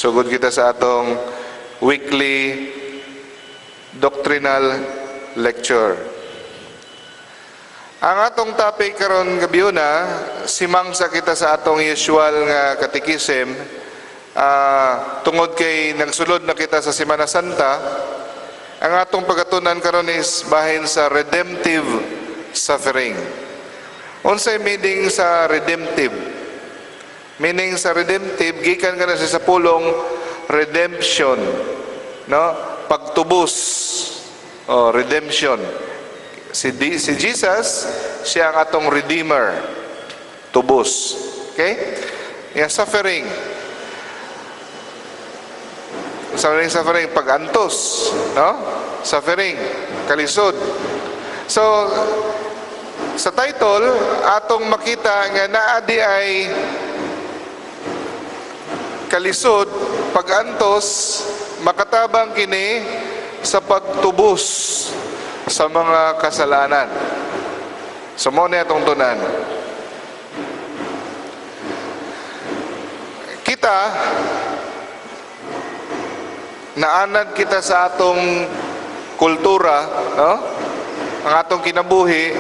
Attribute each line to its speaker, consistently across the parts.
Speaker 1: Sugod kita sa atong weekly doctrinal lecture. Ang atong topic karon gabiuna, simangsa kita sa atong usual nga katikism, tungod kay nagsulod na kita sa Semana Santa. Ang atong pagatunan karon is bahin sa redemptive suffering. Unsay meaning sa redemptive? Meaning sa redemptive, gikan kana siya sa pulong redemption, no? Pagtubos. Oh, redemption. Si Jesus, siya ang atong redeemer. Tubos. Okay? Yeah, suffering. Suffering, suffering, pag-antos, no? Suffering, kalisod. So, sa title, atong makita nga naa diay kalisod, pag-antos, makatabang kini sa pagtubos sa mga kasalanan. So, mao ni atong tunan. Kita, naanad kita sa atong kultura, no? Ang atong kinabuhi,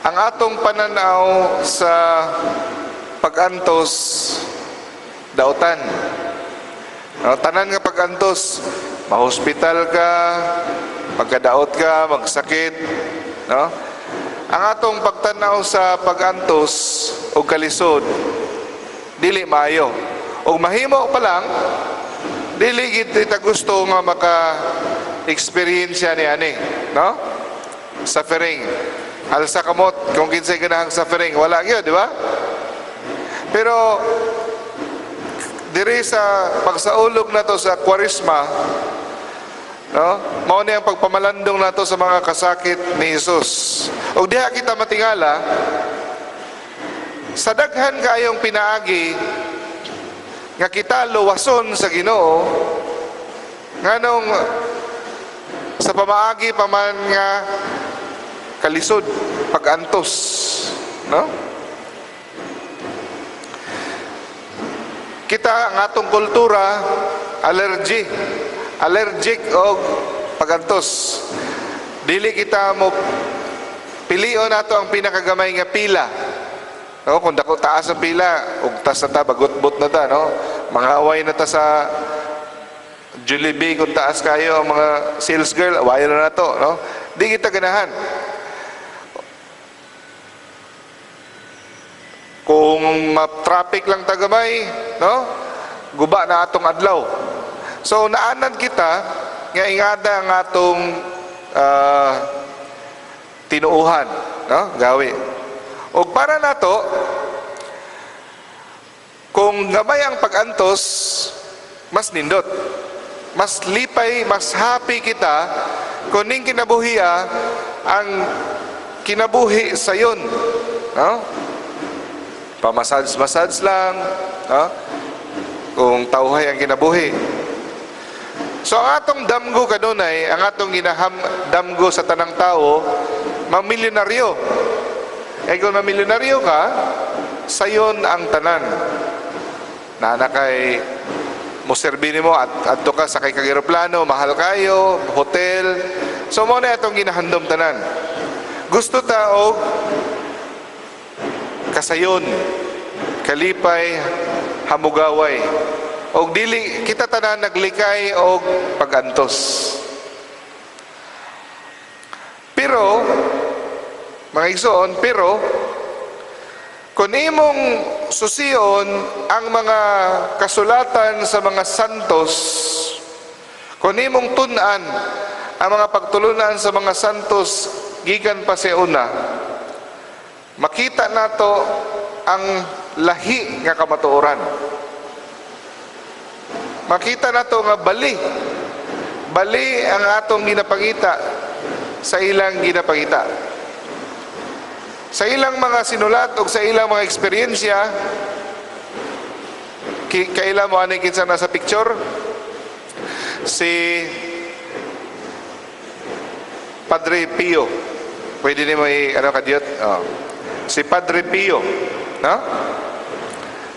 Speaker 1: ang atong pananaw sa pag-antos, dautan. No, tanan nga pag-antos, mahospital ka, pagkadaot ka, magsakit, no? Ang atong pagtanaw sa pag-antos o kalisod, dili maayo. Og mahimo pa lang, dili gid kita gusto nga maka experience ni ani, no? Suffering. Alsa kamot kung kinsay ganahang suffering, wala gyud, di ba? Pero diri sa pagsaulog nato sa Kwaresma, no? Mao ni ang pagpamalandong nato sa mga kasakit ni Jesus. Ug diha kita matingala sa daghan kaayong pinaagi nga kita luwason sa Ginoo, nganong sa pamaagi pa man nga kalisod, pagantos, no? Kita, ang atong kultura, allergy, allergic og pagantos. Dili kita mo pilion nato ang pinakagamay nga pila, no? Kung dako taas ang pila, ugtas na ta, bagutbot na ta, no? Mangaway na ta sa Jollibee kung taas kayo ang mga sales girl, awayan na nato, no? Di kita ganahan. Kung ma-traffic lang tagamay, no? Guba na atong adlaw. So naanad kita nga ingada ang atong tinuuhan, no? Gawi. Og para nato, kung gamay ang pag-antos, mas nindot. Mas lipay, mas happy kita kung ning kinabuhiya ang kinabuhi sayon, no? Pamassage-massage lang, no? Kung tawhay ang kinabuhi. So ang atong damgo kanunay, ang atong ginaham damgo sa tanang tao, mamilyonaryo. Eh kung mamilyonaryo ka, sayon ang tanan. Naa kay moserbi nimo at adto ka sakay kag eroplano, mahal kayo, hotel. So mao na atong ginahandom tanan. Gusto ta og kasayon, kalipay, hamugaway. Og dili kita tanan naglikay og pagantos. Pero mga igsoon, pero kung imong susion ang mga kasulatan sa mga santos, kung imong tun-an ang mga pagtulunan sa mga santos gikan pa sa una, makita nato ang lahi nga kamatuoran. Makita nato nga bali. Bali ang atong ginapangita sa ilang ginapangita. Sa ilang mga sinulat o sa ilang mga eksperyensya, kaila mo ani kinsa nasa picture? Si Padre Pio. Pwede nimo i ano kadiyot? Oh. Si Padre Pio, no?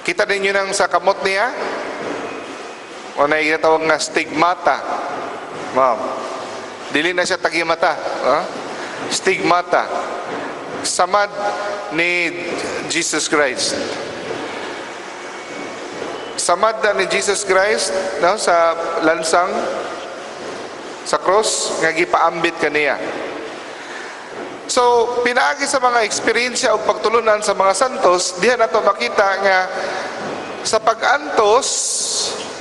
Speaker 1: Kita ninyo nang sa kamot niya? O na ginatawag nga stigmata. Ma'am. Dili na siya tagimata. Ha? Stigmata. Samad ni Jesus Christ. Samad na ni Jesus Christ, no, sa lansang, sa cross nga gipaambit kaniya. So, pinaagi sa mga eksperyensya o pagtulunan sa mga santos, diha nato makita nga sa pag-antos,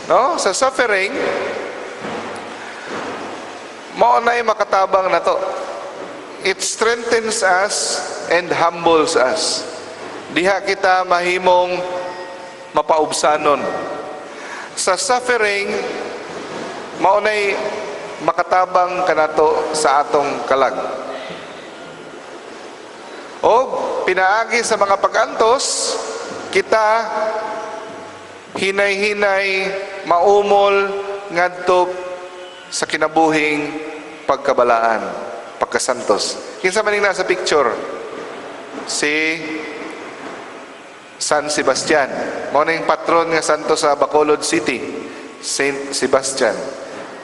Speaker 1: no, sa suffering, mao na'y makatabang nato. It strengthens us and humbles us. Diha kita mahimong mapaubsanon. Sa suffering, mao na'y makatabang kanato sa atong kalag. O pinaagi sa mga pag-antos, kita hinay-hinay maumol ngadto sa kinabuhing pagkabalaan, pagkasantos. Kinsa man ning nasa picture? Si San Sebastian. Mao ning patron nga santo sa Bacolod City, Saint Sebastian.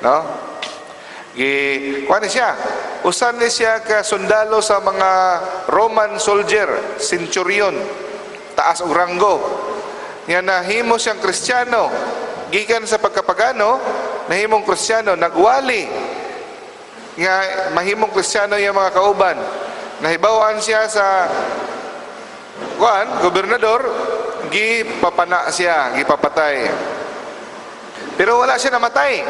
Speaker 1: No? Gi kuan ni siya. Usa ni siya ka sundalo sa mga Roman soldier, centurion, taas og ranggo. Nga nahimo siyang Kristiyano. Gikan sa pagkapagano, nahimong Kristiyano, nagwali nga mahimong Kristiyano yung mga kauban. Nahibaw-an siya sa kuan, gobernador, gipapana siya, gipapatay. Pero wala siya namatay.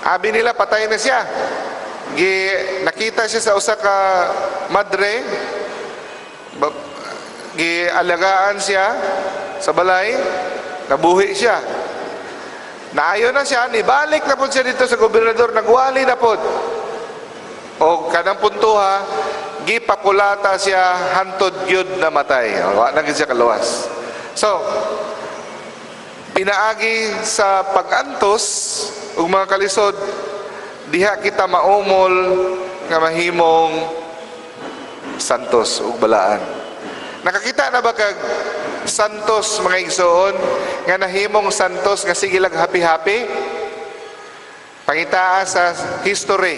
Speaker 1: Abi nila patay na siya. Gi nakita siya sa usa ka madre, gialagaan siya sa balay, nabuhi siya. Naayo na siya, nibalik na pod siya dito sa gobernador, nagwali na pod. O kanang puntuha, gipakulata siya hantod gyud namatay. Wa na gyud siya kaluwas. So, pinaagi sa pag-antos ug mga kalisod, diha kita maumol nga mahimong santos ug balaan. Nakakita na ba kag santos, mga igsoon, nga nahimong santos nga sige lang happy-happy? Pangitaa sa history.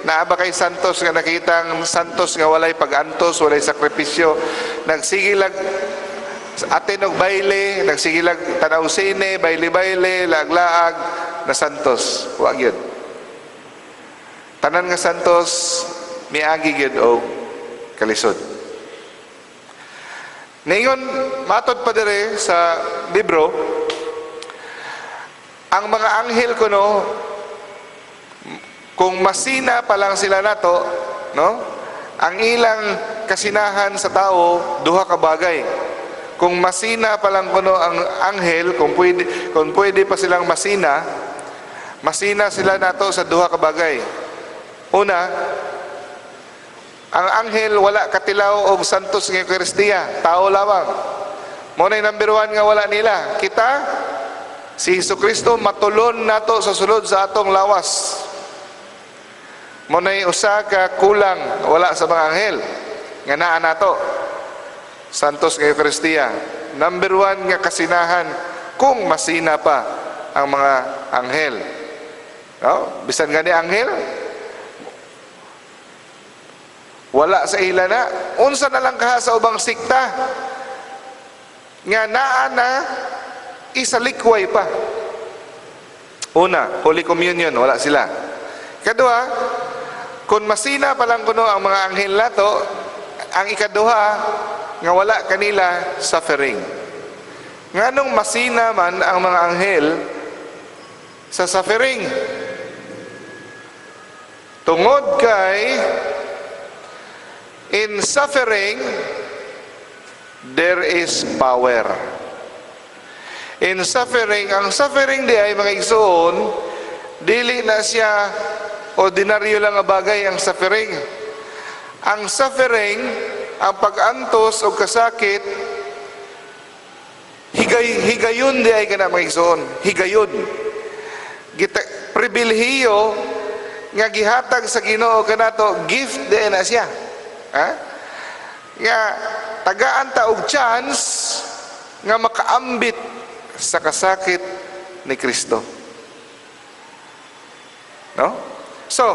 Speaker 1: Naa ba kay santos nga nakitang santos nga walay pag-antos, walay sakripisyo, nagsige lang atin og baile, nagsige lang tanaw sine, baile-baile, laag-laag na santos? Wa gyud. Tanan nga santos miagi gyud og kalisod. Ningon matod pa dire sa libro, ang mga anghel kuno, kung masina pa lang sila nato, no? Ang ilang kasinahan sa tao, duha ka bagay. Kung masina pa lang kuno ang anghel, kung pwede pa silang masina, masina sila nato sa duha ka bagay. Una, ang anghel wala katilaw og santos nga Eukaristiya, tao lamang. Mao na number one nga wala nila. Kita, si Hesus Kristo matulon nato sa sulod sa atong lawas. Mao na usa ka kulang wala sa mga anghel nga naa nato. Santos nga Eukaristiya. Number one nga kasinahan kung masina pa ang mga anghel. No? Bisan gani anghel, wala sa ila na. Unsa na lang kaha sa ubang sikta nga naa na isalikway pa? Una, Holy Communion, wala sila. Kadua, kung masina pa lang kuno ang mga anghel nato, ang ikaduha nga wala kanila, suffering. Nganong masina man ang mga anghel sa suffering? Tungod kay in suffering there is power. In suffering, ang suffering di ay, mga igsoon, dili na siya ordinaryo lang nga bagay ang suffering. Ang suffering, ang pag-antos o kasakit, higayon di ay kana, mga igsoon, higayon. Gita, pribilehiyo nga gihatag sa Ginoo kanato, gift di na siya. Ha? Nga tagaan ta og chance nga makaambit sa kasakit ni Kristo. No? So,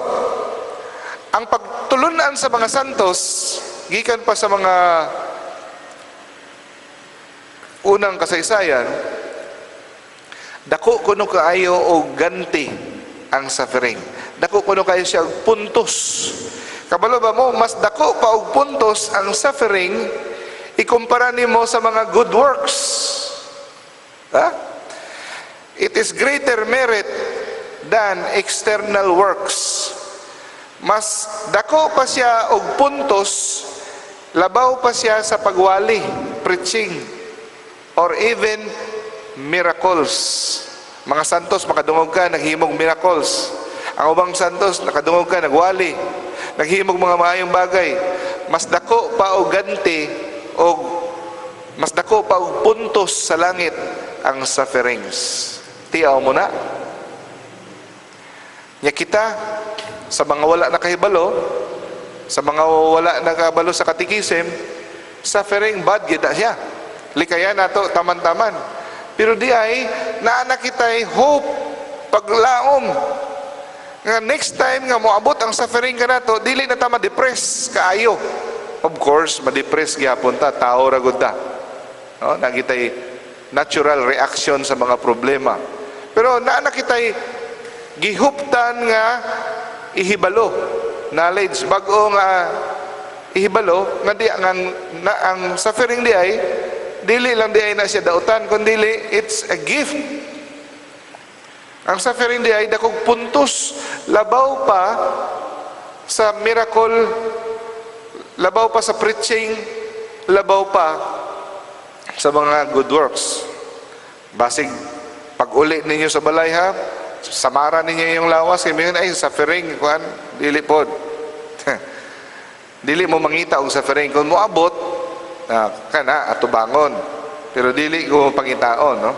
Speaker 1: ang pagtulunan sa mga santos, gikan pa sa mga unang kasaysayan, dako kuno kaayo og ganti ang suffering. Dako kuno kaayo siya og puntos. Kabalo ba mo, mas dako pa og puntos ang suffering ikumpara nimo sa mga good works? Ha? It is greater merit than external works. Mas dako pa siya og puntos, labaw pa siya sa pagwali, preaching, or even miracles. Mga santos, makadungog ka, naghimog miracles. Ang ubang santos, nakadungog ka, nagwali. Naghimog mga maayong bagay. Mas dako pa og ganti og mas dako pa og puntos sa langit ang sufferings. Tiaw mo na. Nya kita, sa mga wala nakahibalo, sa mga wala nakabalo sa katikisim, suffering bad gyud na siya. Likayan nato taman-taman. Pero di ay naa na kitay hope, paglaom nga next time nga moabot ang suffering kanato, dili na ta ma-depress kaayo. Of course, ma-depress gyapon ta, tao ra gud ta. No, naa kitay natural reaction sa mga problema. Pero naa na kitay gihuptan nga ihibalo, knowledge, bag-o nga ihibalo nga di ang na, ang suffering di ay dili lang di ay na siya dautan, kundi it's a gift. Ang suffering di ay dakog puntos, labaw pa sa miracle, labaw pa sa preaching, labaw pa sa mga good works. Basig pag uli ninyo sa balay, ha, samara ninyo yung lawas kay mingon ay suffering kuan, dili pod. Dili mo mangita og suffering. Kung moabot kana atubangon, pero dili ko pangitaon, no?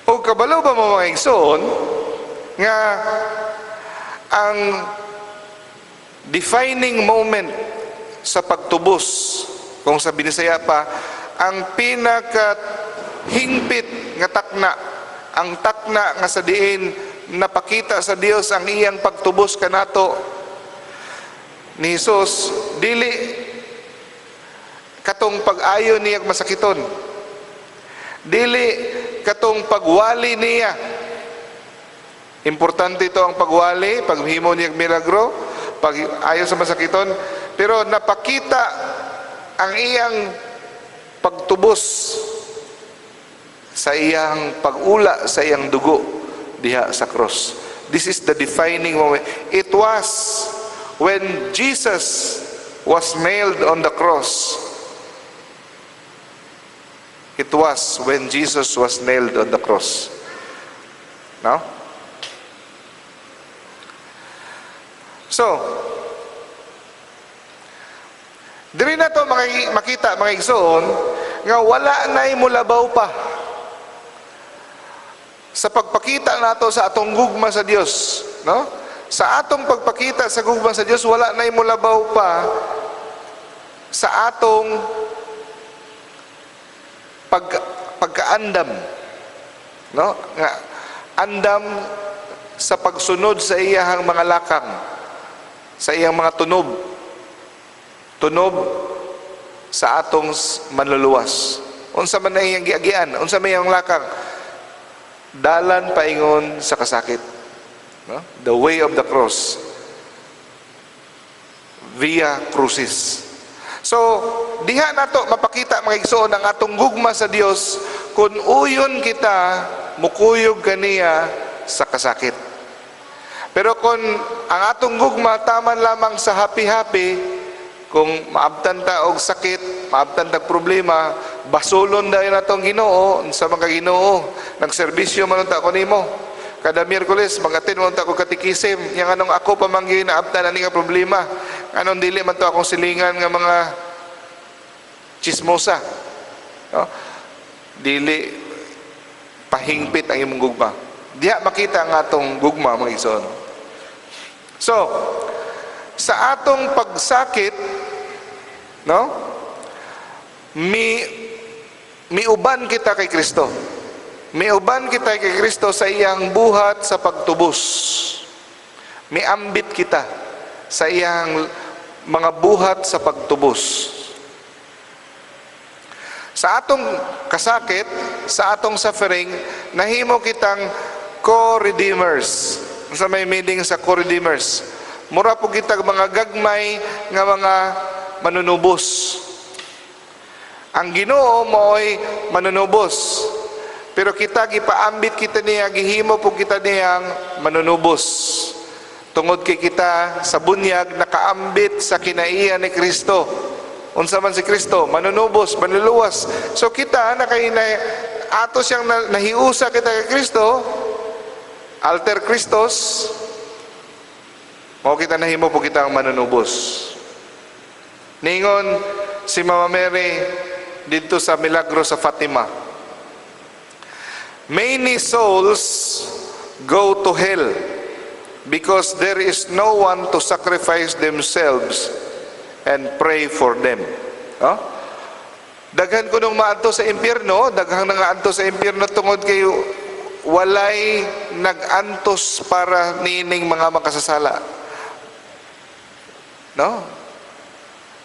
Speaker 1: O kabalo ba mo, mga igsoon, nga ang defining moment sa pagtubos, kung sa Binisaya pa, ang pinaka hingpit nga takna, ang takna nga sa diin napakita sa Dios ang iyang pagtubos kanato ni Jesus, dili katong pag-ayo niya masakiton, dili katong pagwali niya? Importante ito ang pagwali, paghimo niya milagro, pag ayo sa masakiton, pero napakita ang iyang pagtubos sa iyang pag-ula sa iyang dugo diha sa cross. This is the defining moment. It was when Jesus was nailed on the cross. It was when Jesus was nailed on the cross. No? So, diri na to makita, mga igsoon, nga wala na'y mulabaw pa sa pagpakita nato sa atong gugma sa Dios, no? Sa atong pagpakita sa gugma sa Dios, wala na'y mulabaw pa sa atong pagkaandam, no? Nga andam sa pagsunod sa iyahang mga lakang, sa iyang mga tunob, tunob sa atong manluluwas. Unsa man na iyang giagian, unsa man iyang lakang, dalan paingon sa kasakit, no? The way of the cross, via crucis. So diha nato mapakita, mga igsoon, ang atong gugma sa Dios kung uyon kita mukuyog kaniya sa kasakit. Pero kung ang atong gugma taman lamang sa happy-happy, kung maabtan ta og sakit, maabtan tag problema, basulon dayon atong Ginoo. Unsa man ka, Ginoo, nagserbisyo man unta ko nimo. Kada Miyerkules mag-attend man unta ko katikisim. Yang anong ako pa man gyud naabtan ani nga problema? Anong dili man to akong silingan nga mga chismosa? No? Dili pahingpit ang imong gugma. Diha makita ang atong gugma, mga igsoon. So, sa atong pagsakit, no? Mi miuban kita kay Kristo. Miuban kita kay Kristo sa iyang buhat sa pagtubos. Miambit kita sa iyang mga buhat sa pagtubos. Sa atong kasakit, sa atong suffering, nahimo kitang co-redeemers. Sa may meaning sa co-redeemers? Mura po kita mga gagmay nga mga manunubos. Ang Ginoo mao'y manunubos. Pero kita, gipaambit kita niya, gihimo po kita niyang manunubos. Tungod kay kita sa bunyag nakaambit sa kinaiya ni Kristo. Unsa man si Kristo? Manunubos, manluluwas. So kita nakay na ato siyang nahiusa kita kay Kristo, alter Christos, mao kita nahimo po kita ang manunubos. Ningon si Mama Mary dito sa Milagro sa Fatima, "Many souls go to hell because there is no one to sacrifice themselves and pray for them." Oh? Daghan kunong maadto sa impyerno, daghang nangaadto sa impyerno tungod kay walay nag-antos para niining mga makasasala. No?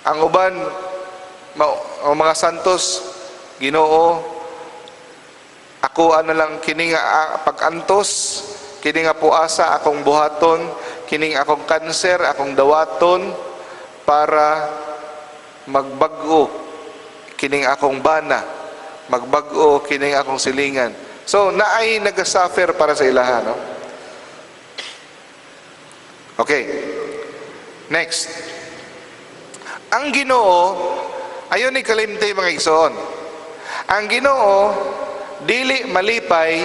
Speaker 1: Ang uban ang mga santos, "Ginoo, ako ano lang kini nga pag-antos, kini nga puasa akong buhaton, kining akong kanser akong dawaton para magbag-o kining akong bana, magbag-o kining akong silingan." So naay nagasuffer para sa ilaha, no? Okay. Next. Ang Ginoo, ayon ni kalimti, mga igsoon. Ang Ginoo dili malipay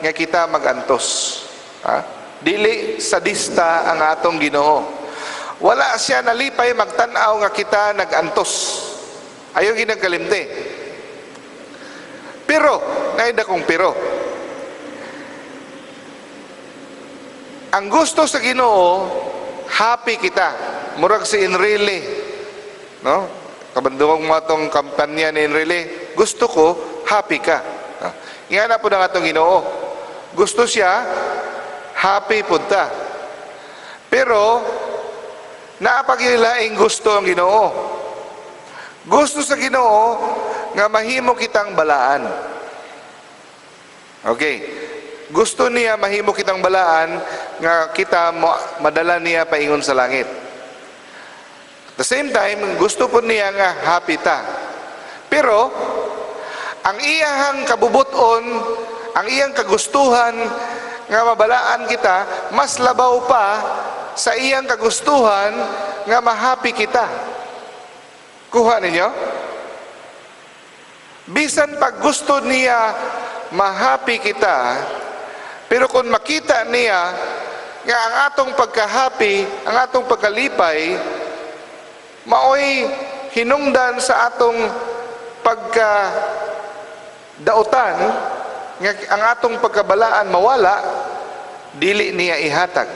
Speaker 1: nga kita magantos. Ha? Dili sadista ang atong Ginoo. Wala siya nalipay magtan-aw nga kita nagantos. Ayo ginagkalimti. Pero, naay dakong pero. Ang gusto sa Ginoo, happy kita. Murag si Enrile. No? Kabandungog mo atong kampanya ni Enrile. "Gusto ko, happy ka." No? Nga na po ng atong Ginoo. Gusto siya, happy pud ta. Pero, naa pa'y laing gusto ang Ginoo. Gusto sa Ginoo nga mahimo kitang balaan. Okay. Gusto niya mahimo kitang balaan nga kita madala niya paingon sa langit. At the same time, gusto po niya nga happy ta. Pero ang iyahang kabubuton, ang iyang kagustuhan nga mabalaan kita, mas labaw pa sa iyang kagustuhan nga mahappy kita. Kuha ninyo? Bisan pag gusto niya mahappy kita, pero kung makita niya nga ang atong pagka-happy, ang atong pagkalipay, maoy hinungdan sa atong pagka dautan nga ang atong pagkabalaan mawala, dili niya ihatag.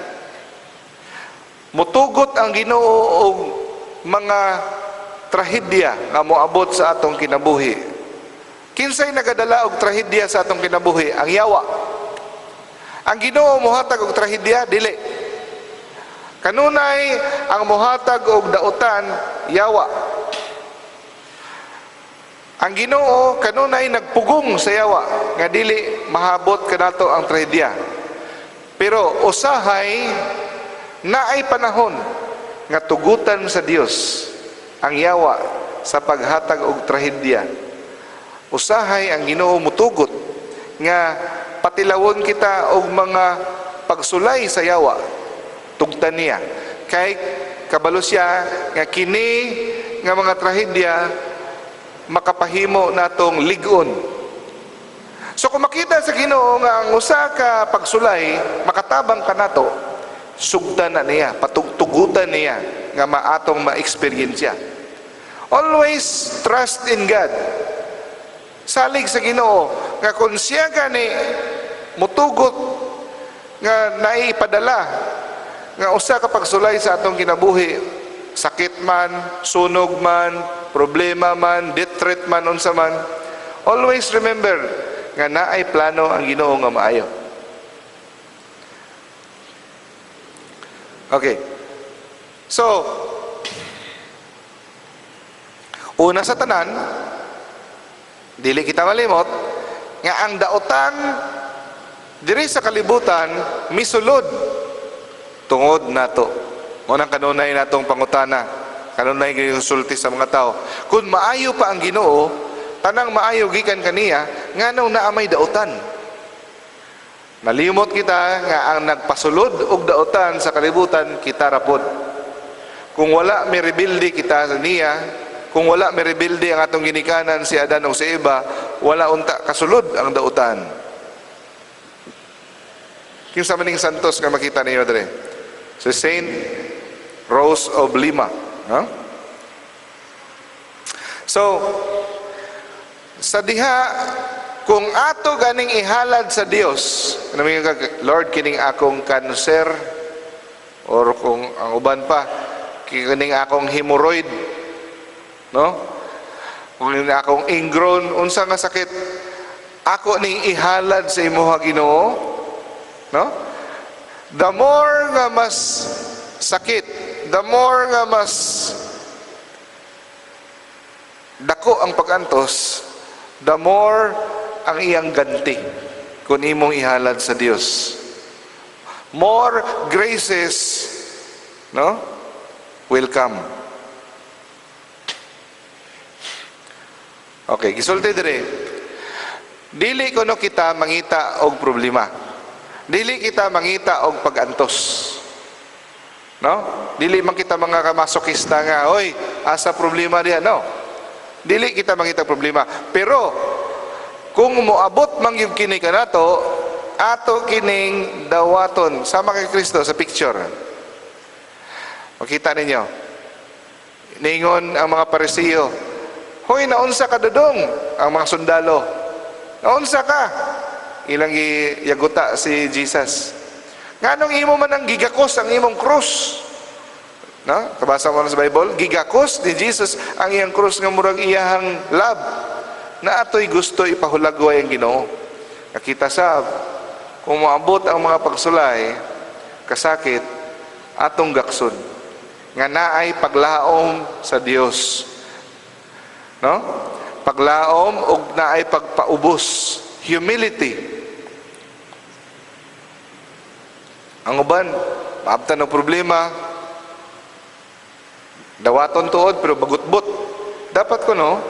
Speaker 1: Mutugot ang Ginoo og mga trahedya nga moabot sa atong kinabuhi. Kinsay nagadala og trahedya sa atong kinabuhi? Ang yawa. Ang Ginoo mohatag og trahedya? Dili. Kanunay ang mohatag og dautan, yawa. Ang Ginoo kanunay nagpugong sa yawa nga dili mahabot kanato ang trahedya. Pero usahay naay panahon nga tugutan sa Dios ang yawa sa paghatag og trahedya. Usahay ang Ginoo mutugot nga patilawon kita og mga pagsulay sa yawa. Tugtan niya. Kay kabalo siya nga kini nga mga trahedya makapahimo natong lig-on. So kung makita sa Ginoo nga ang usa ka pagsulay makatabang kanato, sugtan na niya, patugtugutan niya nga maatong ma-eksperyensya. Always trust in God. Salig sa Ginoo nga kung siya gani mutugot nga naipadala nga usa ka pagsulay sa atong kinabuhi, sakit man, sunog man, problema man, death threat man, unsa man, always remember nga naay plano ang Ginoo nga maayo. Okay. So, una sa tanan, dili kita malimot nga ang daotan diri sa kalibutan misulod tungod nato. Unang kanunay natong pangutana, kanunay gisulti sa mga tao. Kung maayo pa ang Ginoo, tanang maayo gikan kaniya, nganong naa may daotan? Nalimot kita nga ang nagpasulod og daotan sa kalibutan, kita ra pod. Kung wala may rebelde kita sa niya, kung wala may rebelde ang atong ginikanan si Adan o si Eva, wala unta kasulod ang daotan. Kinsa man ning santos nga makita ninyo dre? Si Saint Rose of Lima, no? So, sa diha kung ato ganing ihalad sa Dios, ano ka, "Lord, kining akong cancer," or kung ang uban pa, "kining akong hemorrhoid," no? Kung kining akong ingrown, unsa nga sakit, ako ning ihalad sa imuha, Ginoo, no? The more nga mas sakit, the more nga mas dako ang pag-antos, the more ang iyang ganti kung imong ihalad sa Dios. More graces, no, will come. Okay, gisulti dire. Dili kuno kita mangita og problema. Dili kita mangita og pag-antos. No? Dili man kita mga kamasokista nga, "Oy, asa problema diha?" No. Dili kita mangita problema. Pero kung moabot man gyud kini kanato, ato kining dawaton sama kay Kristo sa picture. Makita ninyo. Ningon ang mga Parisiyo, "Hoy, naunsa ka dudong?" Ang mga sundalo, "Naunsa ka?" Ilang giyaguta si Jesus. "Nganong imo man ang gigakos ang imong krus?" No? Kabasa mo na sa Bible, gigakos ni Jesus ang iyang krus nga murag iyahang lab. Na atoy gusto ipahulagway ang Ginoo. Nakita sa kung moabot ang mga pagsulay, kasakit, atong gakson nga naay paglaom sa Dios. No? Paglaom og naay pagpaubos, humility. Ang uban, maabtan og problema, dawaton tuod pero bagutbot. Dapat ko, no,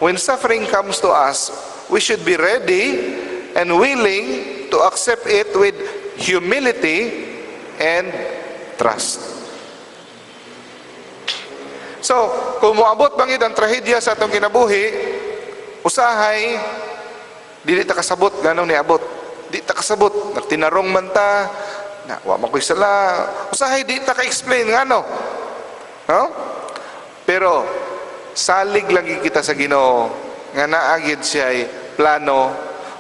Speaker 1: when suffering comes to us, we should be ready and willing to accept it with humility and trust. So, kung moabot bang ang trahedya sa atong kinabuhi, usahay dili ta kasabot ganong niabot. Di ta kasabot, nagtinarong man ta, na wa man koy sala. Usahay di ta ka-explain ngano. No? Pero salig lang kita sa Ginoo nga naa gid siya'y plano,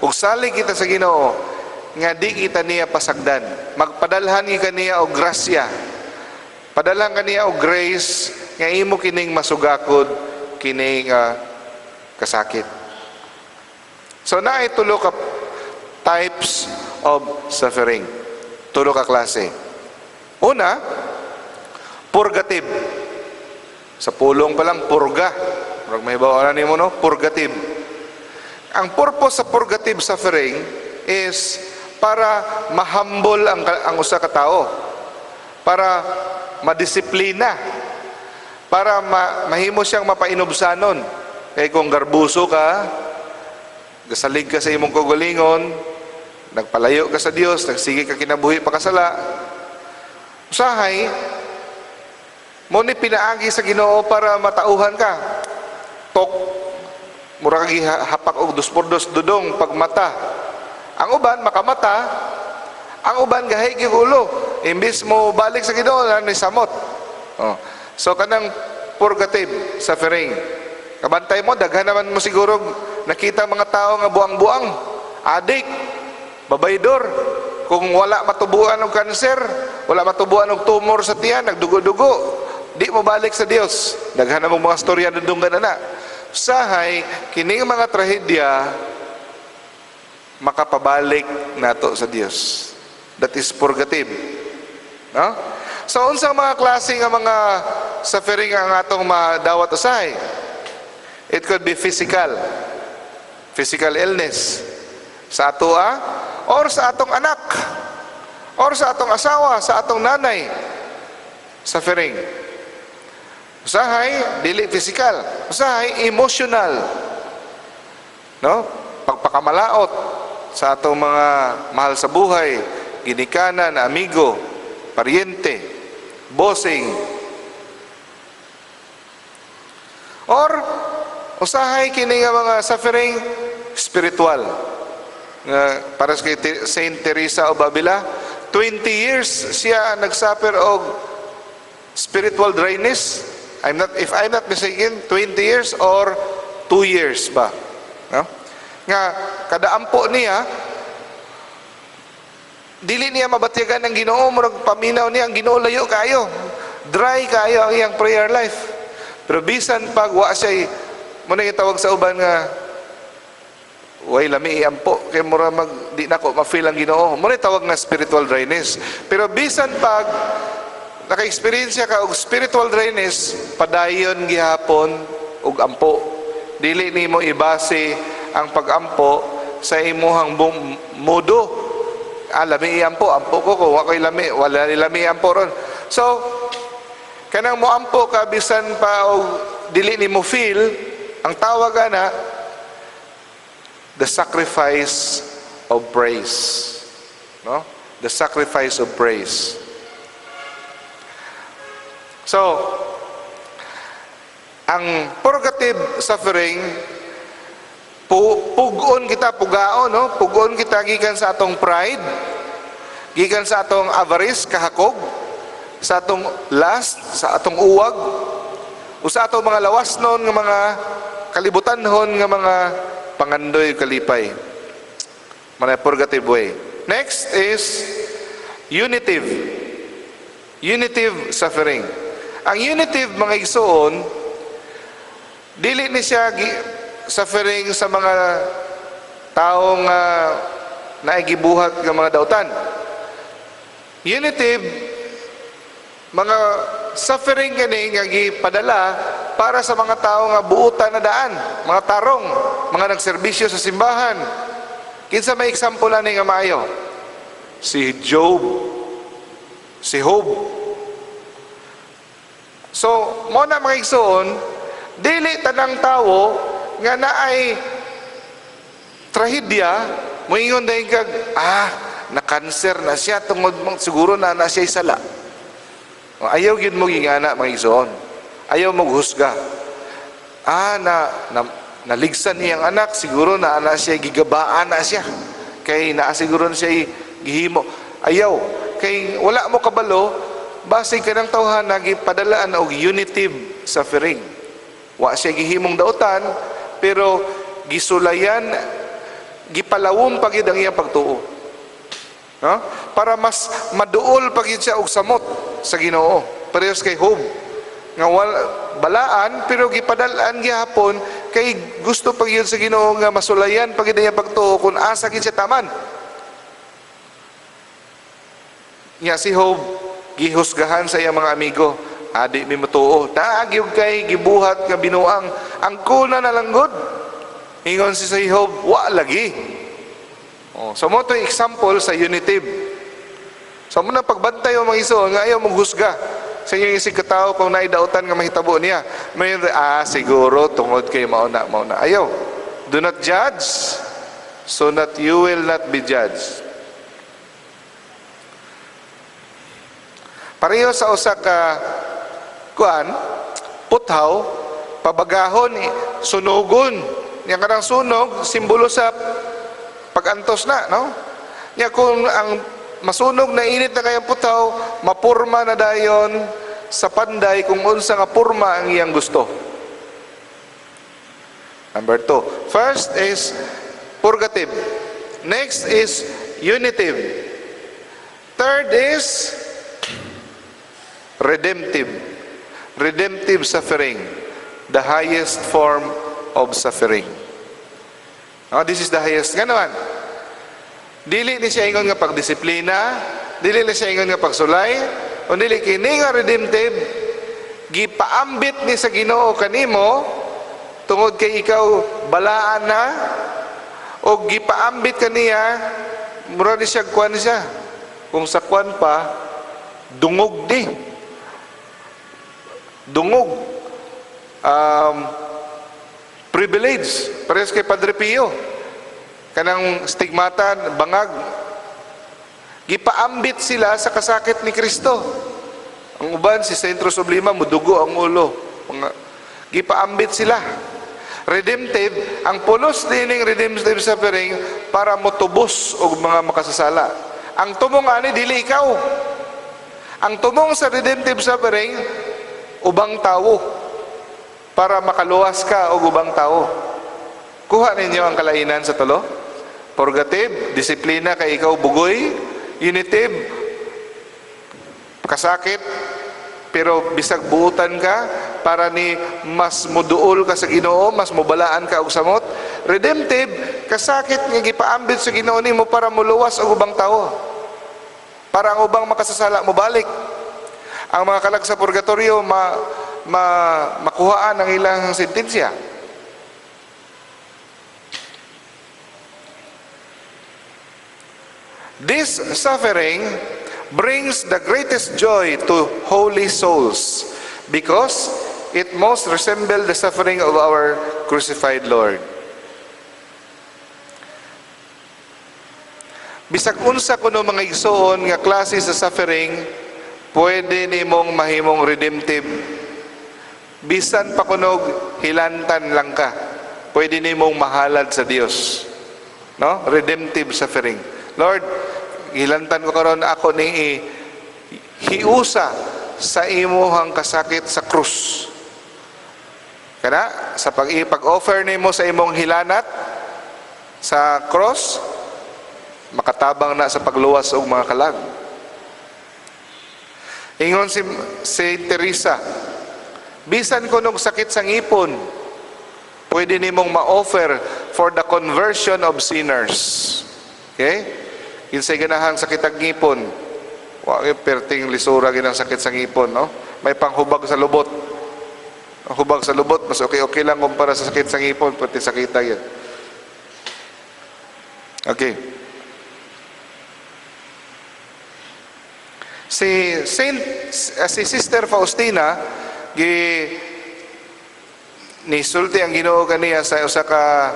Speaker 1: ug salig kita sa Ginoo nga di kita niya pasagdan. Magpadalhan gyud kaniya og grasya. Padalhan kaniya og grace nga imo kining masugakod kining kasakit. So naay tulo ka types of suffering. Tulo ka klase. Una, purgative. Sa pulong pa lang, purga. Murag mahibaw na nimo, no? Purgative. Ang purpose sa purgative suffering is para ma-humble ang usa ka tao. Para madisiplina. Para mahimo siyang mapainubsanon. Kay kung garbuso ka, gasalig ka sa imong kaugalingon, nagpalayo ka sa Dios, nagsige ka kinabuhi pakasala, usahay, mo ni pinaagi sa Ginoo para matauhan ka. Tok, mura kag hapak og dos por dos dudong pagmata. Ang uban makamata, ang uban gahi gyud ulo. Imbis mo balik sa Ginoo, ni samot. Oh. So kanang purgative suffering. Kabantay mo, daghan naman mo siguro nakita mga tao nga buang-buang, adik, babaydor. Kung wala matubuan og kanser, wala matubuan og tumor sa tiyan, nagdugo-dugo, di mo balik sa Dios. Daghan na mong mga storya dudunggan na. Sahay, kining mga trahedya, Makapabalik nato sa Dios. That is purgative. No? So unsa mga klase nga mga suffering ang atong madawat usahay? It could be physical. Physical illness. Sa atoa or sa atong anak or sa atong asawa, sa atong nanay. Suffering. Usahay dili physical, usahay emotional. No? Pagpakamalaot sa atong mga mahal sa buhay, ginikanan, amigo, paryente, bossing. Or usahay kini nga mga suffering spiritual. Nga para sa kay Saint Teresa of Avila, 20 years siya nagsuffer og spiritual dryness. I'm not if I'm not mistaken, 20 years or 2 years ba? No? Nga kada ampo niya, dili niya mabatyagan ang Ginoo, murag paminaw niya ang Ginoo, layo kayo. Dry kayo ang iyang prayer life. Pero bisan pag wa siya, mo na gitawag sa uban nga way lami iampo kay mura mag di nako ma-feel ang Ginoo. Mo na tawag nga spiritual dryness. Pero bisan pag naka-experience ka og spiritual dryness, padayon gihapon og ampo. Dili nimo ibase ang pagampo sa imuhang modo. Ah, lami iampo, ampo ko kung wa ko'y lami, wala ni lami ampo ron. So, kanang moampo ka bisan pa og dili nimo feel, ang tawag ana the sacrifice of praise. No? The sacrifice of praise. So, ang purgative suffering, pugon kita, pugaon, no? Pugon kita gikan sa atong pride, gikan sa atong avarice, kahakog, sa atong lust, sa atong uwag, o sa atong mga lawasnon nga mga kalibutanhon nga mga pangandoy kalipay. Mga purgative way. Next is unitive. Unitive suffering. Ang unitive, mga igsuon, dili ni siya suffering sa mga taong naigibuhat nga mga dautan. Unitive, mga suffering kani nga gipadala para sa mga tao nga buutan na daan, mga tarong, mga nagserbisyo sa simbahan. Kinsa may example ani nga maayo? Si Job, si Job. So, mo na, mga igsoon, dili tanang tawo nga naay trahedya, moingon dayon kag, "Ah, na cancer na siya tungod mang siguro na na siya sala." Ayaw gyud mo gingana, mga igsoon. Ayaw mo husga. "Ah, na naligsan niyang anak, siguro na ana siya gigabaan na siya. Kay naa siguro na siya gihimo." Ayaw. Kay wala mo kabalo, basig kanang tawhan nagipadalaan og unitive suffering. Wa siya gihimong dautan, pero gisulayan, gipalawom pa gyud ang iyang pagtuo. No? Para mas maduol pa gyud siya og samot sa Ginoo. Parehas kay Job. Nga wala, balaan pero gipadalaan gihapon kay gusto pa gyud sa Ginoo nga masulayan pa gyud ang iyang pagtuo kung asa gyud siya taman. Nya si Job gihusgahan sa iyang mga amigo. "Adi mi motuo. Naa gyud kay gibuhat nga binuang. Ang kuna na lang gud." Ingon si sa Job, "Wa lagi." Oh, so mo to example sa unitive. So mo na pagbantay o mga igsoon nga ayaw mong husga sa inyong isig katao kung naidautan nga mahitabo niya. May "Ah, siguro tungod kay mauna mauna." Ayaw. Do not judge so that you will not be judged. Pareho sa usa ka kuan, puthaw, pabagahon, sunugon. Yang kanang sunog, simbolo sa pagantos na, no? Nya kung ang masunog na init na kayang puthaw, mapurma na dayon sa panday kung unsa nga purma ang iyang gusto. Number two. First is purgative. Next is unitive. Third is redemptive. Redemptive suffering. The highest form of suffering. Oh, this is the highest. Nga naman. Dili ni siya ingon nga pagdisiplina, dili ni siya ingon nga pagsulay, o dili kini nga redemptive, gipaambit ni sa Ginoo kanimo tungod kay ikaw balaan na, o gipaambit kaniya, mura ni siya kuan siya. Kung sa kuan pa, dungog di. Dungog. Privilege. Parehas kay Padre Pio. Kanang stigmata, bangag. Gipaambit sila sa kasakit ni Kristo. Ang uban, si Saint Rose of Lima, mudugo ang ulo. Mga, gipaambit sila. Redemptive, ang pulos dining redemptive suffering para motubos og mga makasasala. Ang tumong ani, dili ikaw. Ang tumong sa redemptive suffering, ubang tawo, para makaluwas ka og ubang tao. Kuha ninyo ang kalainan sa tulo? Purgative, disiplina kay ikaw bugoy, unitive, kasakit, pero bisag buutan ka para ni mas muduol ka sa Ginoo, mas mubalaan ka og samot. Redemptive, kasakit nga gipaambit sa Ginoo nimo para muluwas og ubang tao. Para ang ubang makasasala mobalik. Ang mga kalag sa purgatorio ma makuhaan ang ilang sentensya. This suffering brings the greatest joy to holy souls because it most resembles the suffering of our crucified Lord. Bisag unsa kuno mga igsoon nga klase sa suffering, pwede nimong mahimong redemptive. Bisan pa kunog hilantan lang ka, pwede nimong mahalad sa Dios. No? Redemptive suffering. Lord, hilantan ko karon, ako ni hiusa sa imuhang kasakit sa krus. Kana sa pag-offer nimo sa imong hilanat sa cross, makatabang na sa pagluwas og mga kalag. Ingon si Saint Teresa, bisan kunog sakit sa ngipon, pwede nimong ma-offer for the conversion of sinners. Okay? Kinsay ganahan sakit ang ngipon, wa gyud perting lisura ginang sakit sa ngipon, no? May panghubag sa lubot. Ang hubag sa lubot, mas okay-okay lang kumpara sa sakit sa ngipon, pati sakita yun. Okay. Si Sister Faustina, gi nisulti ang Ginoo kaniya sa usa ka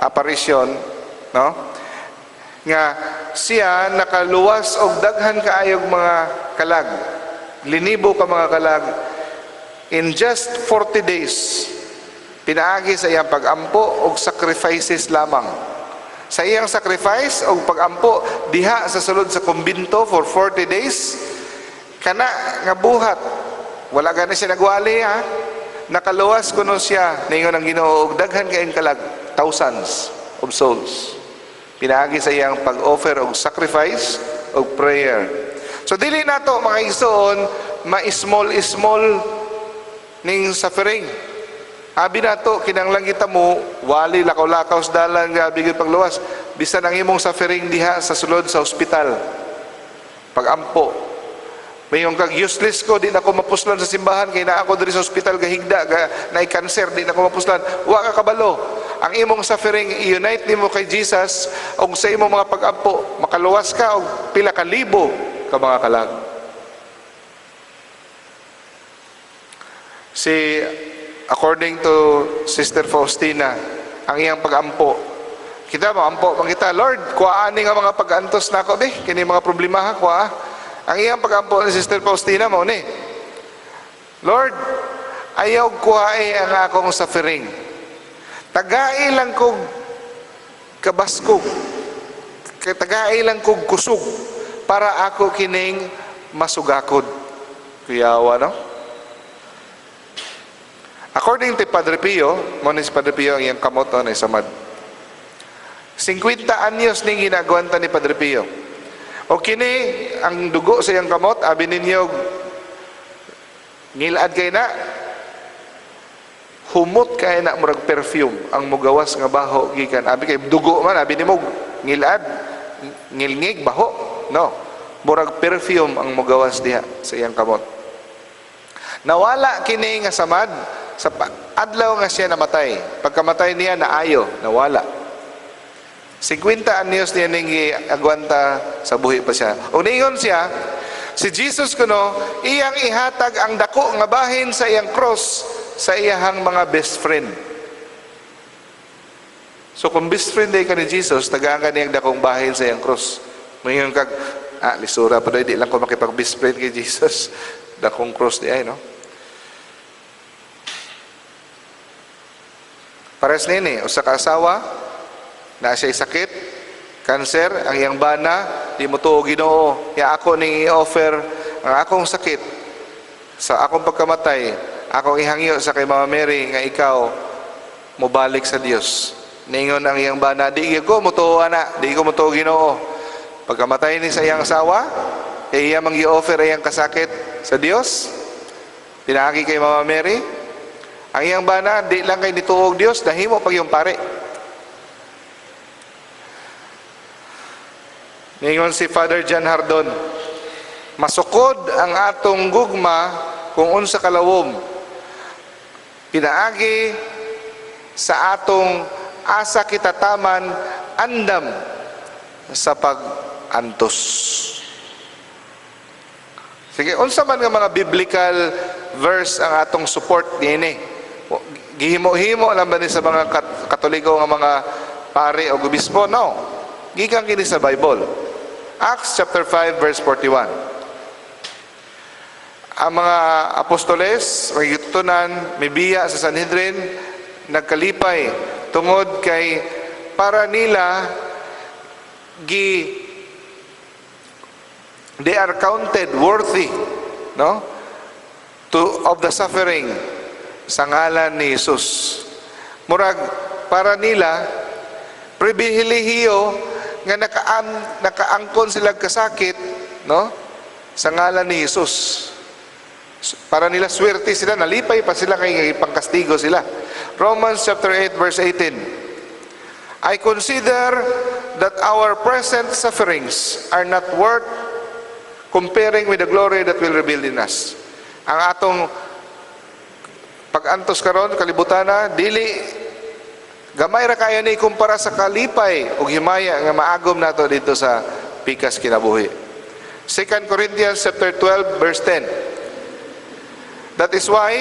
Speaker 1: apparition, no? Nga siya nakaluwas og daghan kaayog mga kalag, linibo ka mga kalag in just 40 days, pinaagi sa iyang pag-ampo og sacrifices lamang. Sa iyang sacrifice og pag-ampo diha sa sulod sa kumbinto for 40 days, kana nga buhat, wala gani siya nagwali, ha, nakaluwas kuno siya ningon ang Ginoo og daghan kaayong kalag, thousands of souls, pinaagi sa iyang pag-offer og sacrifice og prayer. So dili nato, mga igsoon, ma-small small ning suffering. Abi nato kinahanglan kita mo wali lakaw-lakaw sa dalan, grabe gyud pagluwas. Bisan ang imong suffering diha sa sulod sa ospital. Pag-ampo. Mayon kag useless ko, di na ako mapuslan sa simbahan kay naa ako diri sa ospital gahigda, ga, naay cancer, di na ako mapuslan. Wa ka kabalo. Ang imong suffering i-unite nimo kay Jesus og sa imong mga pag-ampo, makaluwas ka og pila ka libo ka mga kalag. Si according to Sister Faustina, ang iyang pag-ampo, kita mo ampo man kita, Lord, kuhaan ni nga mga pag-antos nako be, kini mga problema ha, kuha. Ang iyang pag-ampo ni Sister Faustina mao ni, Lord, ayaw kuhae ang akong suffering. Tagai lang kog kabaskog, tagai lang kog kusog para ako kining masugakod. Kuyawa, no? According to Padre Pio, mo ni si Padre Pio ang iyang kamot na samad. 50 anyos ning ginagwanta ni Padre Pio. O kini ang dugo sa iyang kamot, abi ninyo ngilad kay na, humot kay na murag perfume ang mugawas nga baho gikan abi kay dugo man, abi nimo ngilad Ngilngig, baho. No. Murag perfume ang mugawas diha sa iyang kamot. Nawala kini nga samad sa adlaw nga siya namatay. Pagkamatay niya, naayo, nawala. 50 anyos niya ning agwanta sa buhi pa siya. Ug niingon siya, si Jesus kuno iyang ihatag ang dako nga bahin sa iyang cross sa iyahang mga best friend. So kung best friend day ka ni Jesus, tagaan ka niyang dakong bahin sa iyang cross. Moingon kag, "Ah, lisura pa di lang ko makipag best friend kay Jesus. Dakong cross di ay, no?" Pares nini, usa ka asawa, na siya'y sakit, kanser, ang iyang bana, di mo tuo Ginoo, ya ako ning i-offer ang akong sakit sa akong pagkamatay, akong ihangyo sa kay Mama Mary nga ikaw mobalik sa Dios. Ningon ang iyang bana, "Di ko motuo ana, di ko motuo Ginoo." Pagkamatay ni sa iyang asawa, kay iya mang gi-offer iyang kasakit sa Dios, pinaagi kay Mama Mary, ang iyang bana, di lang kay nituog Dios, nahimo pag iyong pare. Ningon si Father John Hardon, masukod ang atong gugma kung unsa kalawom pinaagi sa atong asa kita taman andam sa pag-antos. Sige, unsa man nga mga biblical verse ang atong support niini? Gihimo-himo lang ba ni sa mga Katoliko nga mga pare o obispo? No. Gikan kini sa Bible. Acts chapter 5 verse 41. Ang mga apostoles, mga gitutunan, mibiya sa Sanhedrin, nagkalipay tungod kay para nila gi they are counted worthy, no, to of the suffering sa ngalan ni Jesus. Murag para nila pribilehiyo nga nakaangkon sila kasakit, no, sa ngalan ni Jesus. Para nila swerte sila, nalipay pa sila kay pangkastigo sila. Romans chapter 8 verse 18. I consider that our present sufferings are not worth comparing with the glory that will reveal in us. Ang atong pag-antos karon kalibutana dili gamay ra kayo ni kumpara sa kalipay ug himaya nga maagom nato dito sa pikas kinabuhi. 2 Corinthians chapter 12 verse 10. That is why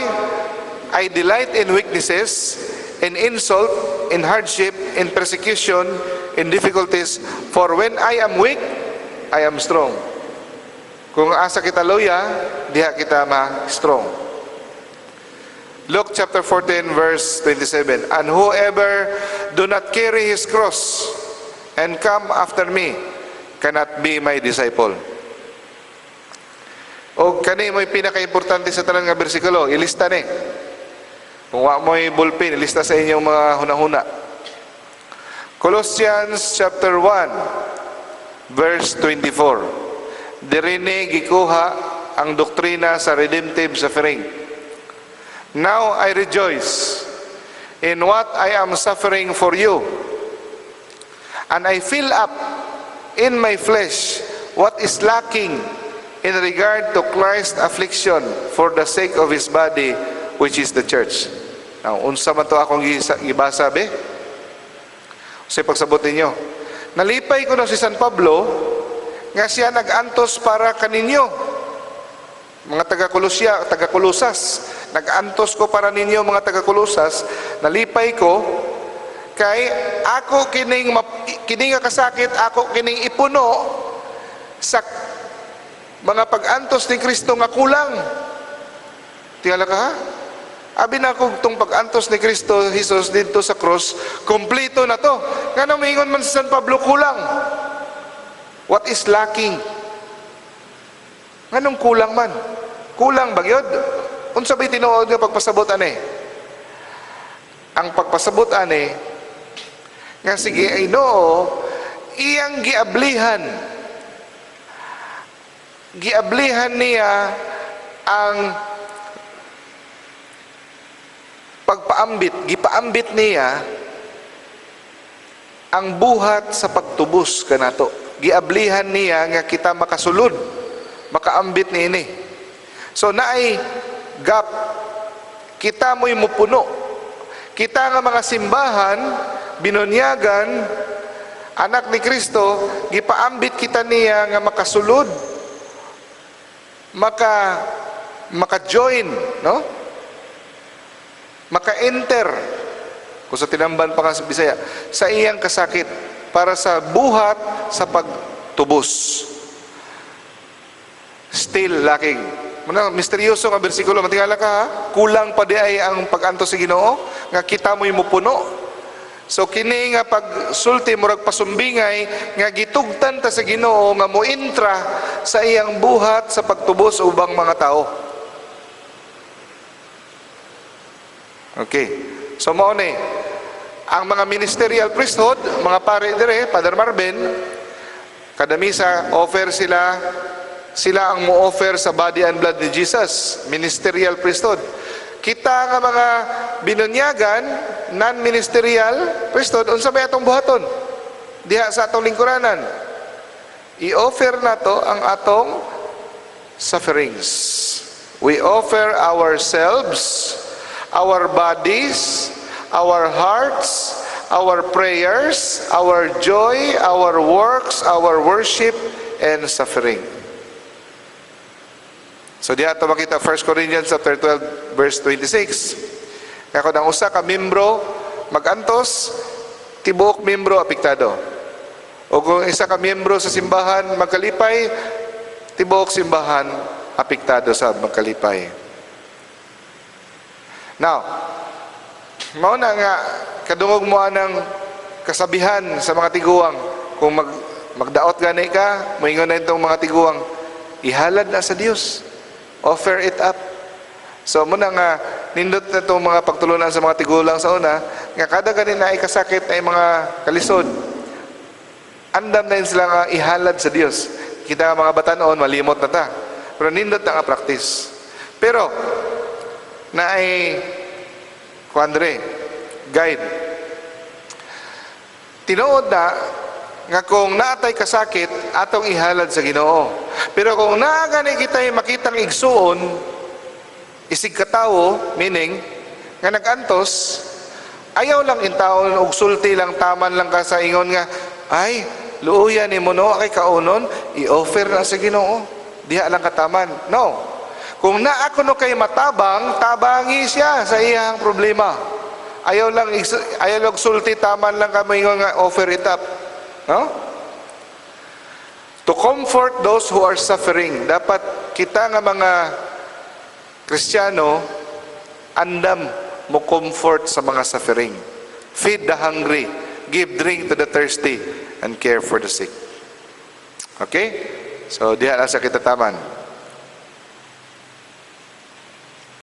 Speaker 1: I delight in weaknesses, in insult, in hardship, in persecution, in difficulties, for when I am weak, I am strong. Kung asa kita luya, diha kita ma-strong. Luke chapter 14 verse 27. And whoever do not carry his cross and come after me cannot be my disciple. O kani mo'y pinaka-importante sa tanan nga bersikulo, ilista ni. Kung wa mo'y ballpen, ilista sa inyong mga hunahuna. Colossians chapter 1 verse 24. Diri ni gikuha ang doktrina sa redemptive suffering. Now I rejoice in what I am suffering for you, and I fill up in my flesh what is lacking in regard to Christ's affliction for the sake of His body, which is the church. Now, unsa man to akong gibasa be? Sa pagsabot ninyo. Nalipay ko na si San Pablo nga siya nag-antos para kaninyo. Mga taga-Kolosya, taga-Kolosas, nag-antos ko para ninyo mga taga-Kolosas, nalipay ko kay ako kining nga kasakit, ako kining ipuno sa mga pag-antos ni Kristo nga kulang. Tingala ka ha? Abi na kung tong pag-antos ni Kristo Jesus didto sa cross, kompleto na to. Ngano moingon man si San Pablo kulang? What is lacking? Nganong kulang man? Kulang ba gyud? Unsa bay tinuod nga pagpasabot ani? Ang pagpasabot ani nga sige Ginoo iyang giablihan. Giablihan niya ang pagpaambit, gipaambit niya ang buhat sa pagtubos kanato. Giablihan niya nga kita makasulod, makaambit niini. So naay gap, kita mo'y mupuno. Kita nga mga simbahan, binunyagan, anak ni Kristo, gipaambit kita niya nga makasulod, maka-join, no? Maka-enter, kung sa tinamban pa ka sa Bisaya, sa iyang kasakit para sa buhat sa pagtubos. Still lacking. Muna, misteryoso nga bersikulo, matingala ka ha? Kulang pa diay ang pag-antos sa Ginoo, nga kita mo'y mupuno. So kini nga pagsulti murag pasumbingay nga gitugtan ta sa Ginoo nga mointra sa iyang buhat sa pagtubos ubang mga tao. Okay. So mao ni ang mga ministerial priesthood, mga pare dire, Father Marvin, kada misa offer sila, sila ang mo-offer sa body and blood ni Jesus, ministerial priesthood. Kita nga mga binunyagan, non-ministerial priesthood, unsa may atong buhaton diha sa atong lingkuranan? I-offer nato ang atong sufferings. We offer ourselves, our bodies, our hearts, our prayers, our joy, our works, our worship, and suffering. So diha ato makita 1 Corinthians chapter 12 verse 26. Kaya kung ang usa ka membro magantos, tibuok membro apektado. O kung isa ka membro sa simbahan magkalipay, tibuok simbahan apektado sa magkalipay. Now, mao na nga kadungog mo anang kasabihan sa mga tiguang, kung magdaot gani ka, moingon na itong mga tiguang, "Ihalad na sa Dios. Offer it up." So muna nga nindot na itong mga pagtulunan sa mga tigulang sa una, nga kada gani na ay kasakit ay mga kalisod, andam na yun sila nga ihalad sa Dios. Kita nga mga batanon, malimot na ta. Pero nindot na nga practice. Pero, na ay kuandre, guide. Tinuod na nga kung naatay kasakit, atong ihalad sa Ginoo. Pero kung naa gani kita'y makitang igsuon, isig katawo, meaning, nga nagantos, ayaw lang intaon og sulti lang, taman lang ka sa ingon nga, "Ay, luoya ni mo no, kay kaunon, i-offer na sa Ginoo. Diha lang kataman." No. Kung naa kuno kay matabang, tabangi siya sa iyang problema. Ayaw lang sulti, taman lang ka moingon nga "Offer it up." No? To comfort those who are suffering. Dapat kita nga mga Kristiyano andam mo comfort sa mga suffering. Feed the hungry, give drink to the thirsty, and care for the sick. Okay? So diha lang sa kita taman.